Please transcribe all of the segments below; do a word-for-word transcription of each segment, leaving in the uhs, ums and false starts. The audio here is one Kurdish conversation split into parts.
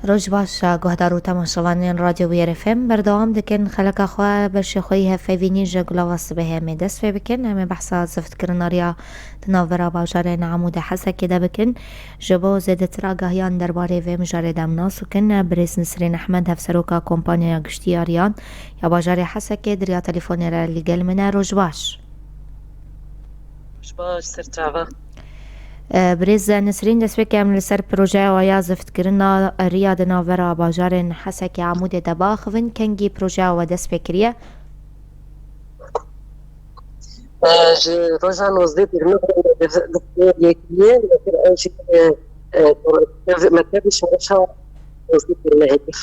Roj baş, guhdar û temaşevanên Radyo Wiyar F M. Berdewam dikin xeleka xwe, beşê xwe yî hevpeyvînî ji Gulava Sibehê em ê dest pê bikin. Em ê behsa ziftkirina riya di navbera bajarên Amûdê Hesekê de bikin. Ji bo zêdetir agahiyan derbarê vê mijarê de em nas bikin, birêz Nisrîn Ehmed, hevseroka Kompanyaya Giştî ya Riyan ya bajarê Hesekê, di riya telefonê re li gel min e. Roj baş. Roj baş, ser çava. E, birêz Nisrîn, destpêkê em li ser projeya we ya ziftkirina riya di navbera bajarên Hesekê Amûdê de biaxivin. Kengî projeya we dest pê kiriye? E, ji roja nozdeh Tîrmehê yekiliye, li vir ew jî, e, e, mektebê şareşa nozdeh Tîrmehê kir.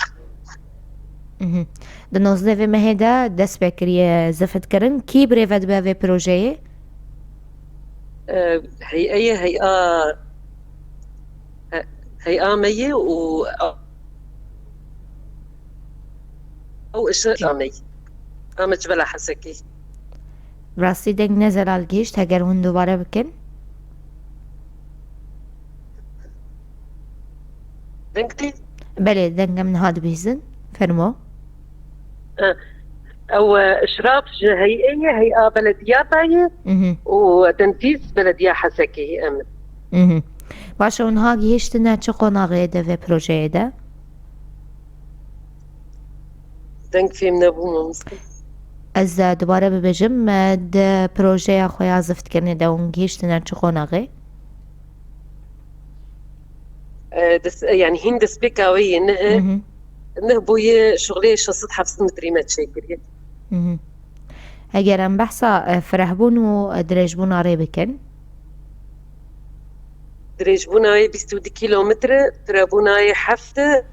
Mhm. Di nozdeh vê mehê de dest pê kiriye zifitkirin. Kî birêve dibe vê projeyê? E, hey'e ye, hey'a, he-, hey'a me ye û ew işe amey. Ame ji bela Hesekê. Rastî deng ne zelal gihişt, heger hûn dubare bikin. Deng tê? Belê, dengem niha dibihîzin. Fermo. E, ew, e, işraf ji hey'ê ye, hey'a belediyata ye Mhm. û tenfîz belediya Hesekê ye, em. Mhm. Baş e, hûn niha gihiştine çi qonaxê de vê projeyê de? Deng fêm nebû, mamoste. Ez, e, dubare bibêjim, e, di projeya xwe ya ziftkirinê de hûn gihiştine çi qonaxê? E, des-, e, yani hîn destpêka wê yê neh, Mhm. neh boyê şuxlê şeş sed heft sed metrî me çêkiriye. Mhm. Eger em behsa, e, firehbûn û, e, dirêjbûna rê bikin? Dirêjbûna wê bîst û du kîlometre, firehbûna wê heft, e,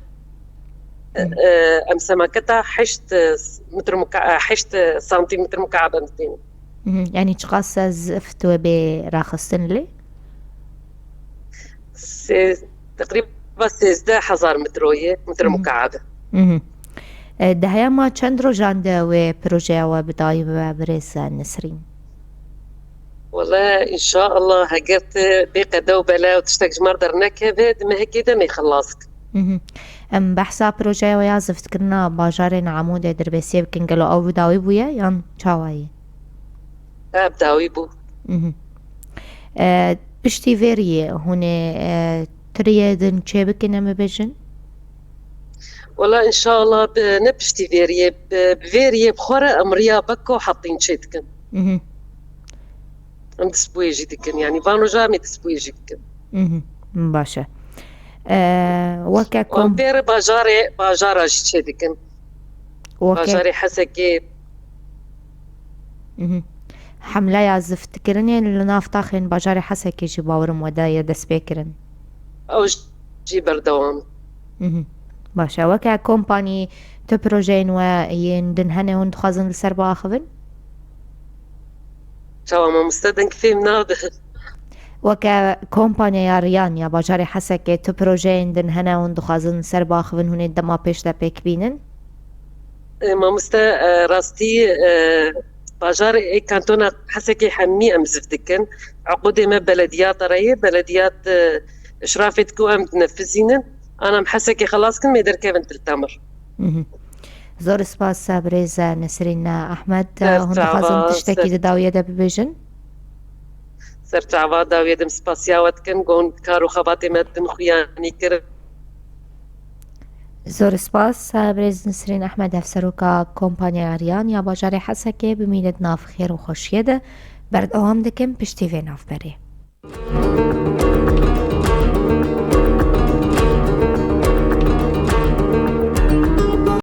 Mhm. e, em semaketa heşt, e, metr muka-, e, heşt santimetr mukab em didînin. Mhm. Yani çiqas zift wê bê raxistin lê? Sê-, teqrîba sêzdeh hezar metro ye, metr Mhm. mukab. Mhm. E, di heyama çend rojan de wê projeya we bi dawî bibe, birêz Nisrîn? Wele, înşaallah, heger tu bê qede û bela û tiştek ji me re dernekeve, di mehekê de em ê xilas kin. Mhm. Em behsa projeya we ya ziftkirina bajarên Amûdê Dirbêsiyê bikin, gelo ew bi dawî bûye yan çawa ye? E, bi dawî bû. Mhm. E, piştî vê riyê hûn ê, e, tu riyê din çêbikin, em bibêjin? Wela, înşallah, bi, ne piştî vê riyê, bi, bi vê riyê bi xwe re em riya Beko Hetîn çêdikin. Mhm. Em destbûyê jî dikin, yanî van roja em ê destbûyê jî dikin. Mhm. Baş e. E, weke Wan kom- pêre bajarê, bajara jî çêdikin. Weke- Bajarê Hesekê. Mhm. Hemleya ziftkirinê li nav taxên bajarê Hesekê jî bawerim we daye destpêkirin. Ew jî berdewam. Mhm. Baş e. Weke kompanî, tu projeyên we yên din hene hûn dixwazin li ser biaxivin? Çawa mamoste, deng fêm nabe. Weke kompanyaya Riyan ya bajarê Hesekê, tu projeyên din hene hûn dixwazin li ser biaxivin, hûn ê dema pêş de pêk bînin? E, mamoste, e, rastî, e, bajarê, e, kantona Hesekê hemî em ziv dikin. Eqûdê me belediyata re ye, belediyat, e, işrafê dike û em dinefizînin. Ana em Hesekê xelas kin, em ê derkevin Til Temir. Mhm. Zor spas, birêz Nesrîn Ehmed. Ser Hûn dixwazin çava, tiştekî ser di dawiyê de bibêjin? Ser çava dawiyê de em spasiya we dikin, ku hûn kar û xebatê me din xuyanî kirin. Zor spas, birêz Nesrîn Ehmed, hevseroka Kompanyaya Riyan ya bajarê Hesekê, bimîne di nav xêr û xweşiyê de. Berdewam dikin piştî vê navberê.